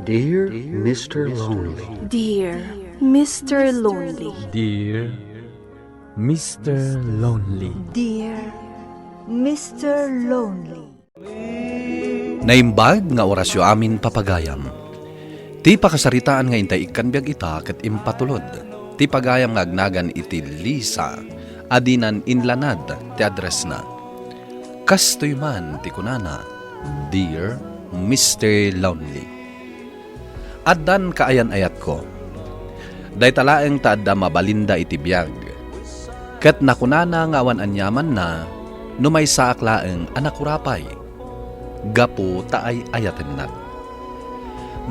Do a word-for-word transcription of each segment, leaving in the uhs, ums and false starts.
Dear Mister Lonely. Dear Mister Lonely. Dear Mister Lonely. Dear Mister Lonely. Naimbag nga orasyo amin, papagayam. Ti pakasaritaan nga intay ikkan biag ita ket impatulod ti pagayam nga agnagan iti Lisa a dinan inlanad ti addressna. Kastoy man ti kunana, "Dear Mister Lonely." Addan kaayan-ayatko. Dayta laeng ta adda mabalinda iti biag. Ket nakunana nga awan aniamanna no maysaak laeng a nakurapay gapu ta ay-ayatennak.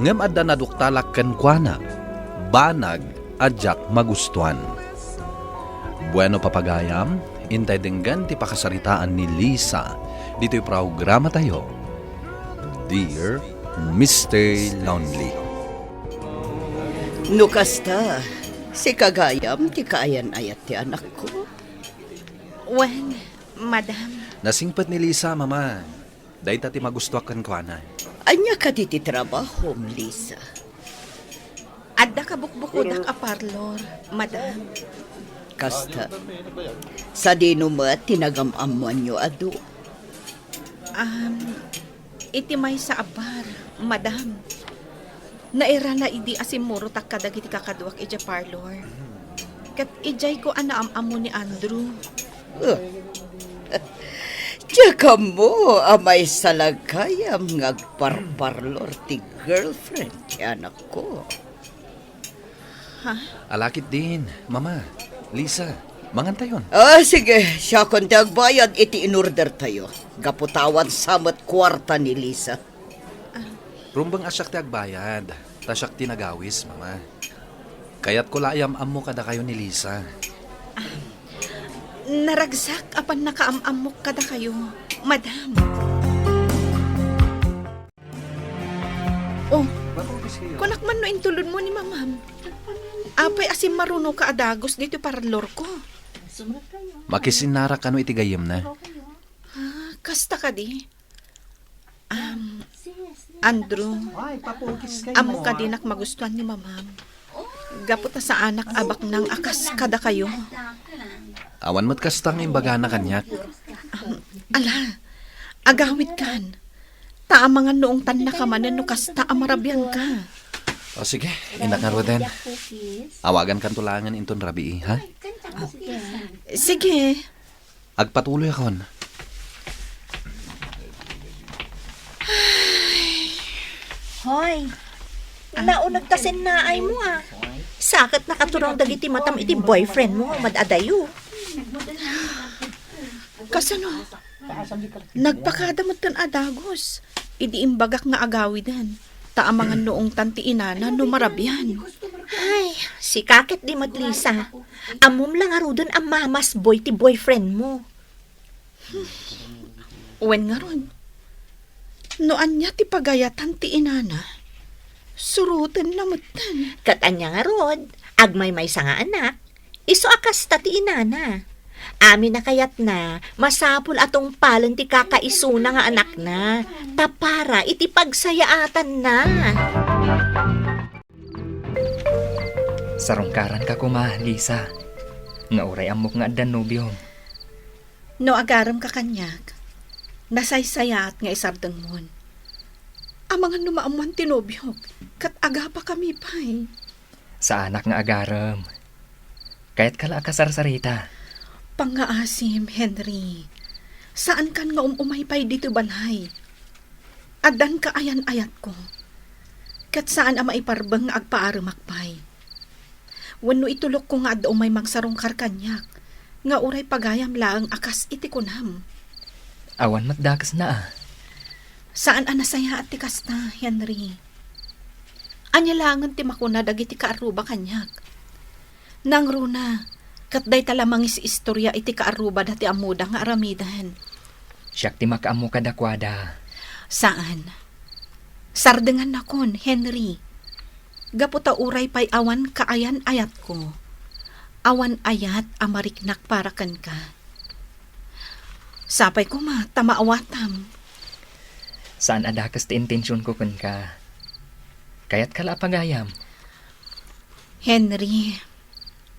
Ngem adda naduktalak kenkuana, banag a diak magustuan. Bueno, papagayam, intay denggen ti pakasaritaan ni Lisa ditoy programatayo, Dear Mister Lonely. No kasta, sika gayam ti kaayan-ayat ti anakko. Wen, madam. Nasingpet ni Lisa, mama. Dayta ti magustuak kenkuana. Ania kadi ti trabahom, Lisa? Adda kabukbukodak a parlor, madam. Kasta, sadino met ti nagam-ammoanyo adu? Um, iti maysa a bar, madam. Nairana idi a simmurotak kadagiti kakaduak idiay parlor. Ket idiayko a naam-ammo ni Andrew. Uh, diak ammo a maysa la gayam nga agparparlor ti girlfriend ti anakko. Ha? Ala ketdin, mama, Lisa, mangantayon. Ah, sige, siakon ti agbayad iti inordertayo. Gapu ta awan sa met kuarta ni Lisa. Rumbeng a siak ti agbayad, ta siak ti nagawis, mama. Kayatko la a yam-ammo kadakayo ni Lisa. Naragsak a pannakaam-ammok kadakayo, madam. Oh, kunak man no intulodmo ni mamam. Apay a simmarunoka a dagus ditoy parlorko? Makisinnarak kano iti gayyemna. Ah, kasta kadi? Um, Andrew, ammo kadinak magustuan ni mamam. Gapu ta saanak a baknang a kas kadakayo. Awan met kasta nga imbagana kaniak. Um, ala, agawidkan. Ta amangan no ungtannaka manen no kasta a marabianka. O sige, innak ngaruden. Awagankanto laengen inton rabii, ha? Sige. Agpatuloyakon. Hoy, nauneg ta sennaaymo, a. Sa ket nakaturong dagiti matam iti boyfriendmo, mad-adayo. Kasano? Nagpakada metten a dagus idi imbagak nga agawiden, ta amangan no ungtan ti inana no marabian. Ay, sika ketdi met, Lisa. Ammom la ngaruden a mamasboy ti boyfriendmo. Wen ngarud, no ania ti pagayatan ti inana, surotenna metten. Ket ania ngarud, agmaymaysa nga anak, isu a kasta ti inana. Amin a kayatna, masapul a tungpalen ti kakaisuna nga anakna, ta para iti pagsayaatanna. Sarungkaranka koma, Lisa, nga uray ammok nga addan nobiom. No agaremka kaniak, nasaysayaat nga isardengmon. Amangan no maammoan ti nobiok, ket agapakami pay. Saanak nga agarem. Kayatka la a kasarsarita. Pangngaasim, Henry. Saankan nga um-umay pay ditoy balay. Addan kaayan-ayatko. Ket saan a maiparbeng nga agpaaremak pay. Wenno itulokko nga adda umay mangsarungkar kaniak, nga uray pagayam laeng a kas iti kunam. Awan met dakesna, a. Saan a nasayaat ti kasta, Henry. Ania laengen ti makuna dagiti kaarruba kaniak? Nangruna, ket dayta la mangis-istoria iti kaarrubada ti ammoda nga aramiden. Siak ti makaammo kadakuada. Saan. Sardengannakon, Henry. Gapu ta uray pay awan kaayan-ayatko, awan ayat a mariknak para kenka. Sapay koma ta maawatam. Saan a dakes ti intensionko kenka. Kayatka la a pagayam. Henry,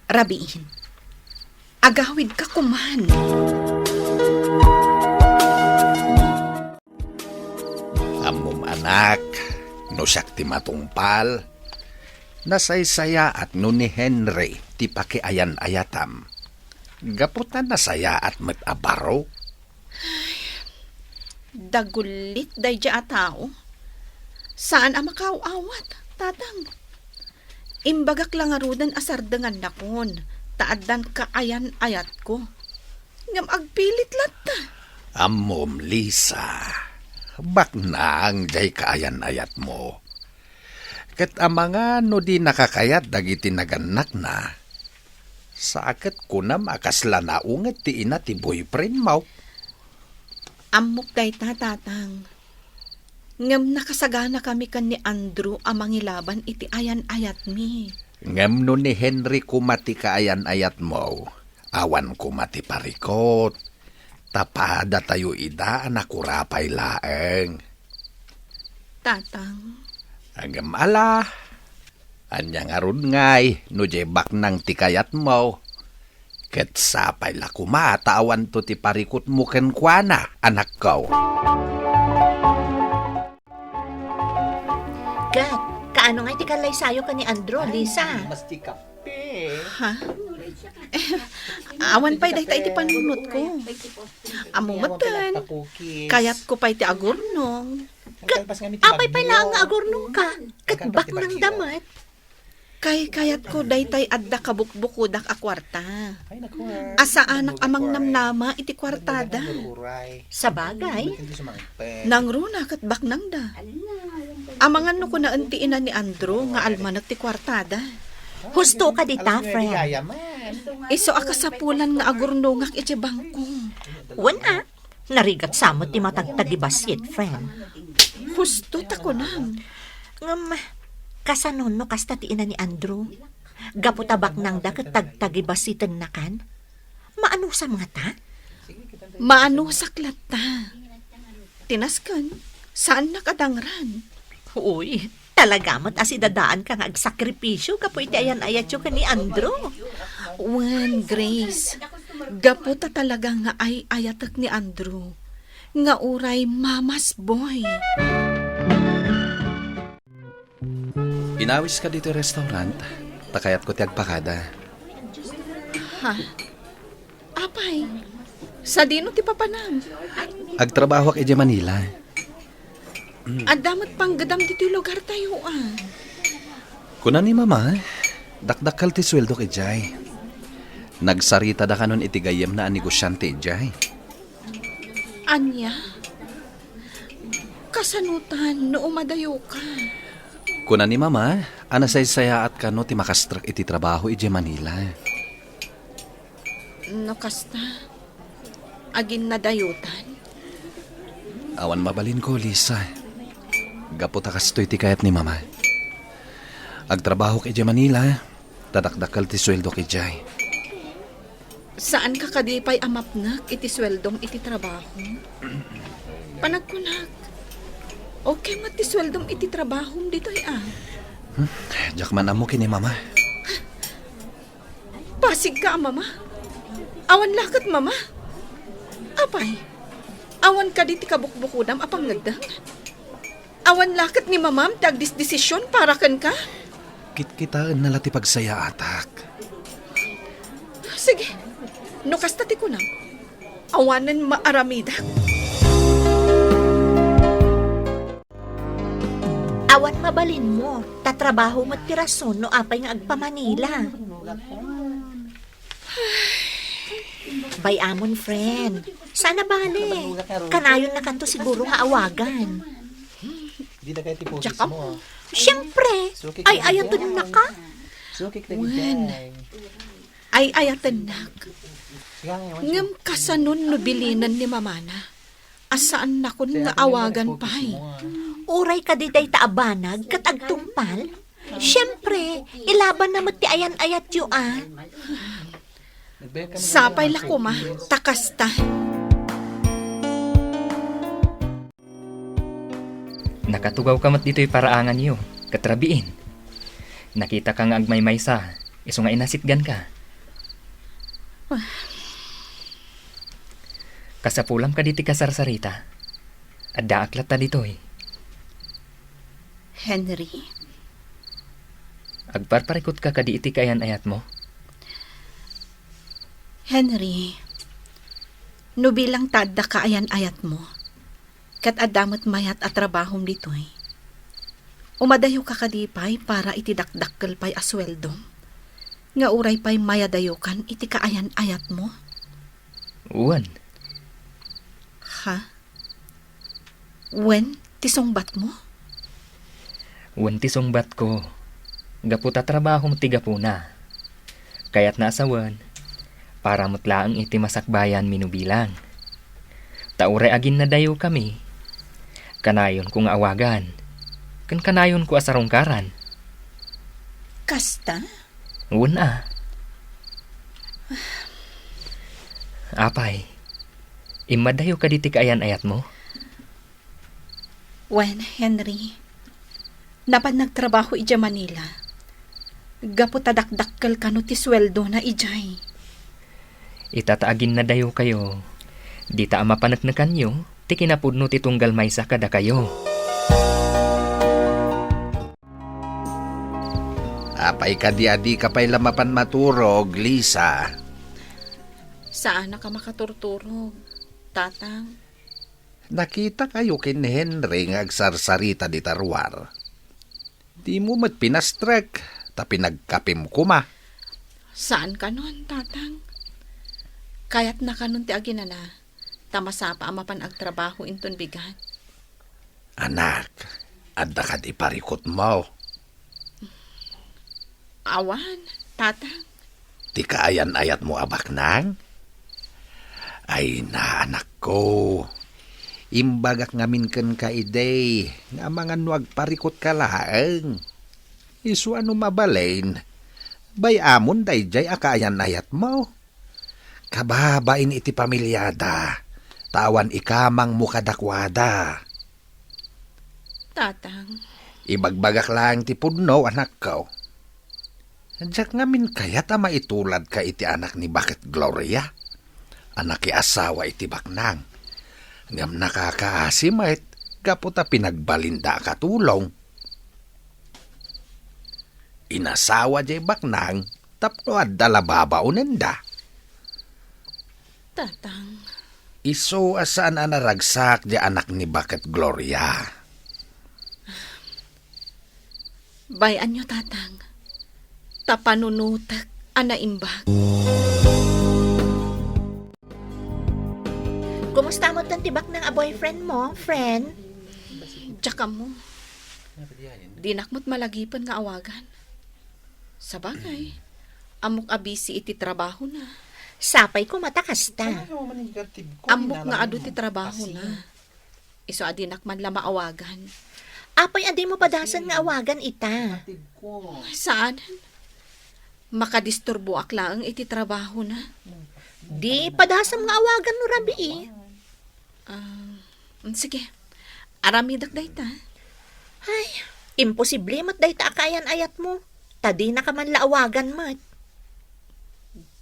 rabiin. Agawidka koman. Ammom, anak, no siak ti matungpal, nasaysayaat no ni Henry ti pakiayan-ayatam. Gapu ta nasayaat met a barok. Dagulit daydiay a tao. Saan a makaaw-awat, tatang. Imbagak la ngaruden a sardengannakon, ta addan kaayan-ayatko. Ngem agpilit latta. Ammom, Lisa, baknang jay kaayan-ayatmo. Ket amangan no dinaka kayat dagiti nagannakna, sa ket kunam a kasla naunget ti ina ti boyfriendmo. Ammok dayta, tatang. Ngem nakasaganakami ken ni Andrew a mangilaban iti ayan-ayatmi. Ngem no ni Henry koma ti kaayan-ayatmo, awan koma ti parikut. Ta padatayo ida a nakurapay laeng. Tatang. Ngem ala, ania ngarud ngay no diay baknang ti kayatmo? Ket sapay la koma ta awanto ti parikutmo kenkuana, anakko. Ket, kaano nga iti kallaysayo ken ni Andrew, Lisa? Mas ti kape. Ha? Awan pay dayta iti panunotko. Ammo metten, kayatko pay ti agurnong. Ket apay pay laeng nga agurnongka? Ket baknangda met. Kaykayatko daytay adda kabukbukodak a kuarta. Ay, naku, ah. Asaanak a mangnamnama iti kuartada. Sabagay. Nangruna ket baknangda. Amangan no kunaen ti ina ni Andrew nga almanek ti kuartada. Husto ka dita, friend. Isu a kasapulan nga agurnongak iti bangko. Wen a, narigat sa met ti matagtagibassit, friend. Husto ta kunam. Ngem, kasano no kasta ti ina ni Andrew? Gapu ta baknangda ket tagtagibasitennakan? Maanusam ngata? Maanusak latta. Ti nasken, saannak a dangran. Uy, talaga met a sidadaanka nga agsakripisio gapu iti ayan-ayatyo ken ni Andrew. Wen, Grace, gapu ta talaga nga ay-ayatek ni Andrew, nga uray mama's boy. Inawiska ditoy restaurant, ta kayatko ti agpakada. Ha? Apay, sadino ti papanam? Agtrabahoak idiay Manila. Adda met panggedam ditoy lugartayo, a. Kuna ni Mama, dakdakkel ti sueldok idiay. Nagsaritadakanon iti gayyemna a negosiante idiay. Ania? Kasanotan no umadayoka? Kuna ni Mama a nasaysayaatkano ti makastrek iti trabaho idiay Manila. No kasta, aginnadayotan? Awan mabalinko, Lisa. Gapu ta kastoy ti kayat ni Mama. Agtrabahok idiay Manila, ta dakdakkel ti sueldok idiay. Saanka kadi pay a mapnek iti sueldom iti trabahom? Panagkunak, okay met ti sueldom iti trabahom ditoy, a? Hmm, diak man ammo ken ni Mama. Pasigka a mama? Awan la ket mama? Apay, awan kadi ti kabukbukodam a pangngeddeng? Awan la ket ni mamam ti agdisdesisyon para kenka? Kitkitaenna la ti pagsayaatak. Sige, no kasta ti kunam, awanen maaramidak. Awan mabalinmo, ta trabaho met ti rason no apay nga agpa-Manila. Bay-amon, friend. Sana bale. Kanayonnakanto siguro nga awagan. Diak am-, siyempre, ay-ayatennaka. Wen, ay-ayatennak. Ngem kasanon no bilinen ni mamana a saannakon nga awagan pay? Uray kadi dayta a banag ket agtungpal? Siyempre, ilabanna met ti ayan-ayatyo, a. Sapay la koma ta kasta. Nakatugawka met ditoy paraanganyo. Ket rabiin, nakitaka nga agmaymaysa, isu nga inasitganka. Ah. Kasapulam kadi ti kasarsarita? Addaak latta ditoy. Henry. Agparparikutka kadi iti kaayan-ayatmo? Henry, no bilang ta adda kaayan-ayatmo, ket adda met mayat a trabahom ditoy, umadayoka kadi pay para iti dakdakkel pay a sueldom, nga uray pay mayadayokan iti kaayan-ayatmo? Wen. Ha? Wen ti sungbatmo? Wen ti sungbatko. Gapu ta trabahom ti gapuna. Kayatna a sawen, para met laeng iti masakbayan mino bilang. Ta uray aginnadayokami, kanayonko nga awagan, ken kanayonko a sarungkaran. Kasta? Wen a. Apay, immadayo kadi ti kaayan-ayatmo? Wen, Henry, napan nagtrabaho idiay Manila. Gapu ta dakdakkel kano ti sueldona idiay. Ita ta aginnadayokayo, dita a mapaneknekanyo ti kinapudno ti tunggal maysa kadakayo. Apay kadi a dika pay la mapan maturog, Lisa? Saanak a makaturturog, Tatang. Nakitakayo ken ni Henry nga agsarsarita dita ruar. Dimo met pinastrek, ta pinagkapim koma. Saan kanon, Tatang. Kayatna kanon ti aginana, ta masapa a mapan agtrabaho inton bigat. Anak, adda kadi parikutmo? Awan, Tatang. Ti kaayan-ayatmo a baknang? Ay na, anakko. Imbagak ngamin kenka idi, nga amangan no agparikutka laeng. Isu a no mabalin, bay-amon daydiay a kaayan-ayatmo. Kababain iti pamiliada, ta awan ikamangmo kadakuada. Tatang. Ibagbagak laeng ti pudno, anakko. Diak ngamin kayat a maituladka iti anak ni Baket Gloria, a nakiasawa iti baknang. Ngem nakakaasi met gapu ta pinagbalinda a katulong. Inasawa diay baknang tapno adda la babaonenda. Tatang. Isu a saan a naragsak diay anak ni Baket Gloria. Bay-anyo, Tatang. Ta panunotek a naimbag. Kumusta met ti baknang a boyfriend mo, friend? Diak ammo. Dinak met malagipen nga awagan. Sabagay, ammok a busy iti trabahona. Sapay koma ta kasta. Ammok nga adu ti trabahona. Isu a dinak man la maawagan. Apay a dimo padasen nga awagan ita? Saan? Makadisturboak laeng iti trabahona. Di padasem nga awagan no rabii. Ah, sige. Aramidek dayta. Ay, imposible met dayta a kaayan-ayatmo. Ta dinaka man la awagan met.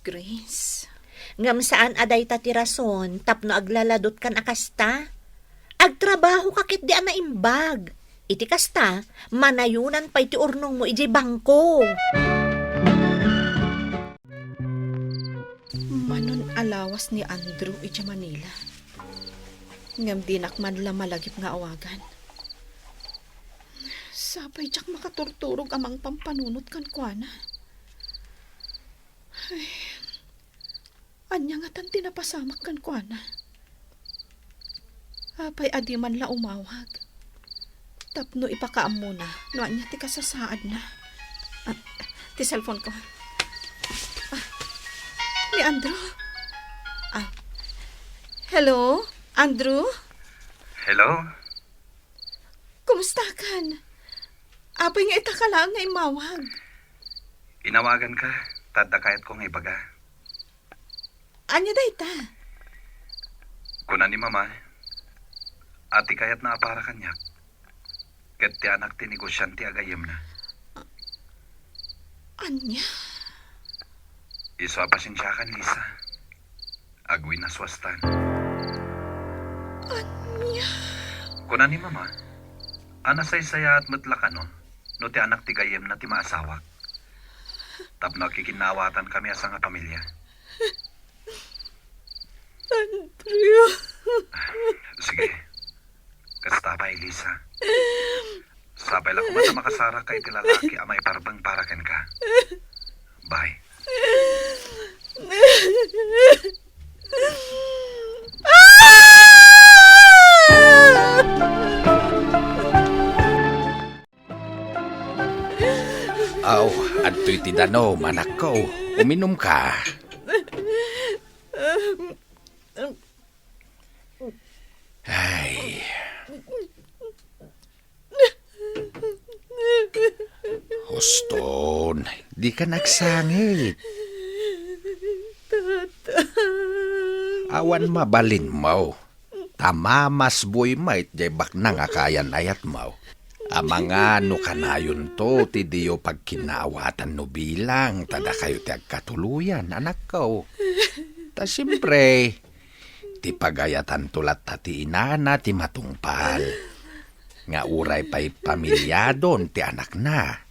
Grace. Ngem saan a dayta ti rason tapno aglaladutkan a kasta? Agtrabahoka ketdi a naimbag. Iti kasta, manayonan pay ti urnongmo idiay bangko. Manon a lawas ni Andrew idiay Manila. Ngem dinak man la malagip nga awagan. Sapay diak makaturturog a mangpampanunot kenkuana. Ay, ania ngatan ti napasamak kenkuana? Apay a di man la umawag tapno ipakaammona no ania ti kasasaadna. Ah, ti cellphone ko. Ah, ni Andrew. Ah, hello, Andrew? Hello? Kumustakan? Apay nga ita ka laeng nga immawag? Inawaganka, ta adda kayatko nga ibaga. Ania dayta? Kuna ni Mama, a ti kayatna a para kaniak, Ket ti anak ti negosiante a gayyemna. Ania? Isu a pasensiakan, Lisa. Agwin a suastan. Ania? Kuna ni Mama, a nasaysayaat met la kano no ti anak ti gayyemna ti maasawak. Tapno agkikinnaawatankami a sangapamilia. Andrew. Sige. Kasta pay, Lisa. Sapay la koma ta makasarakka iti lalaki a maiparbeng para kenka. Bye. Aw, adtoy ti danum, anakko. Uminumka. Ay. Huston, dika nagsangit. Tatang. Awan mabalinmo. Ta mamasboy met jay baknang a kaayan-ayatmo. Amangan no kanayonto ti diyo pagkinnaawatan no bilang ta dakayo ti agkatuloyan, anakko. Ta siempre, ti pagayatanto latta ti inana ti matungpal. Nga uray pay pamiliadon ti anakna.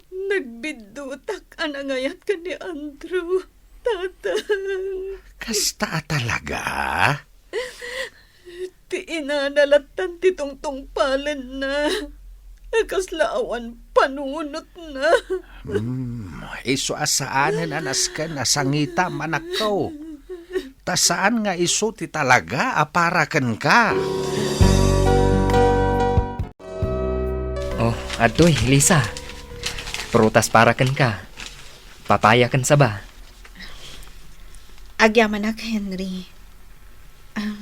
Nagbiddutak a nangayat ken ni Andrew, Tatang. Kasta a talaga? Ti inana lattan ti tungtungpalenna. A kasla awan panunotna. Hmm, isu a saanen a nasken a sangitam, anakko. Ta saan nga isu ti talaga a para kenka. Oh, adtoy, Lisa. Prutas para kenka. Papaya ken saba. Agyamanak, Henry. Ah,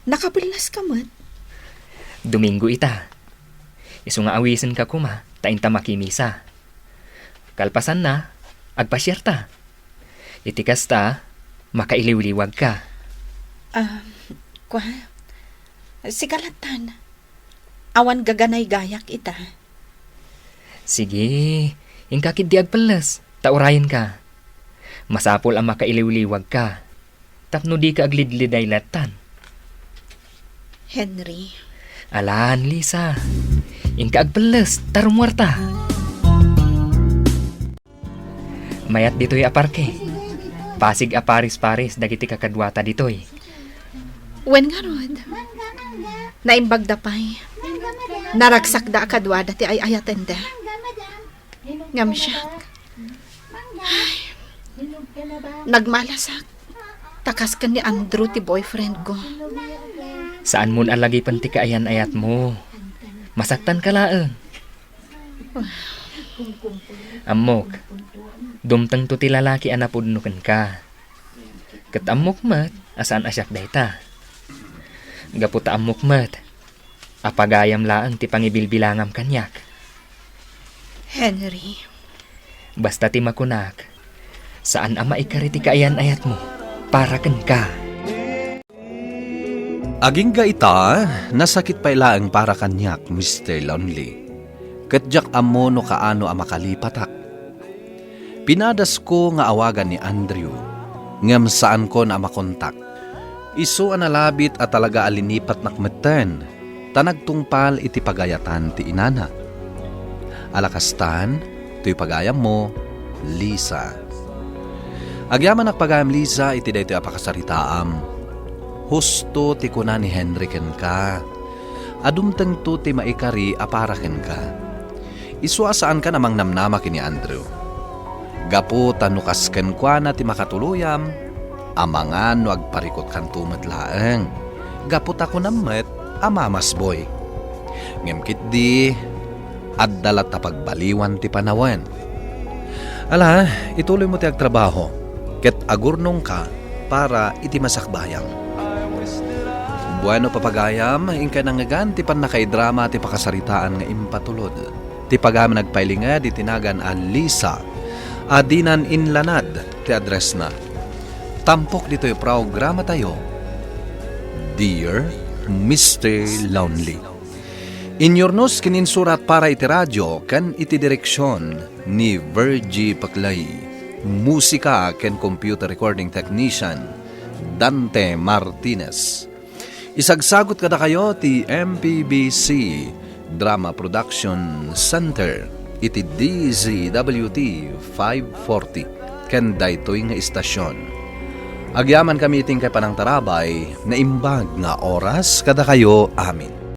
nakapellas ka met? Domingo ita. Isu nga awisenka koma, ta inta makimisa. Kalpasanna, agpasiarta. Iti kasta, makailiwliwagka. Ah, kua, sika lattan. Awan gaganaygayak ita. Sige, inka ketdi agpelles, ta urayenka. Masapul a makailiwliwagka, tapno dika aglidliday lattan. Henry. Alan, Lisa. Inka agpelles, ta rummuarta. Mayat ditoy a parke. Pasig a paris-paris dagiti kakaduata ditoy. Wen ngarud, naimbagda pay. Naragsakda a kaduada ti ay-ayatenda. Ngem siak, ay, nagmalasak. Ta kas ken ni Andrew ti boyfriend ko. Saanmon a lagipen ti kaayan-ayatmo. Masaktanka laeng. Ammok, dumtengto ti lalaki a napudno kenka. Ket ammok met a saan a siak dayta. Gapu ta ammok met a pagayam laeng ti pangibilbilangam kaniak. Henry. Basta ti makunak, saan a maikari ti kaayan-ayatmo para kenka. Agingga ita, nasakit pay laeng para kaniak, Mister Lonely. Ket diak ammo no kaano a makalipatak. Pinadasko nga awagan ni Andrew, ngem saankon a makontak. Isu a nalabit a talaga a linipatnak metten, ta nagtungpal iti pagayatan ti inana. Ala kastan, toy pagayammo, Lisa. Agyamanak pagayam, Lisa, iti daytoy a pakasaritaam. Husto ti kuna ni Henry kenka. Dumtengto ti maikari a para kenka. Isu a saankan a mangnamnama ken ni Andrew. Gapu ta no kas kenkuana ti makatuloyam, amangan no agparikutkanto met laeng. Gapu ta kunam met a mamasboy. Ngem ketdi, adda latta pagbaliwan ti panawen. Ala, ituloymo ti agtrabaho, ket agurnongka para iti masakbayam. Bueno, papagayam, inkay nangngegan ti pannakaidrama ti pakasaritaan nga impatulod. Ti pagayam nagpailinged iti nagan a Lisa, a dinan inlanad ti addressna. Tampok ditoy programatayo, Dear Mister Lonely. Inyurnos ken insurat para iti radio ken iti direksion ni Virgie Paclay. Musika ken computer recording technician, Dante Martinez. Isagsagut kadakayo ti M P B C Drama Production Center iti D Z W T five forty ken daytoy nga istasion. Agyamankami iti inkay panangtarabay, naimbag nga oras kadakayo amin.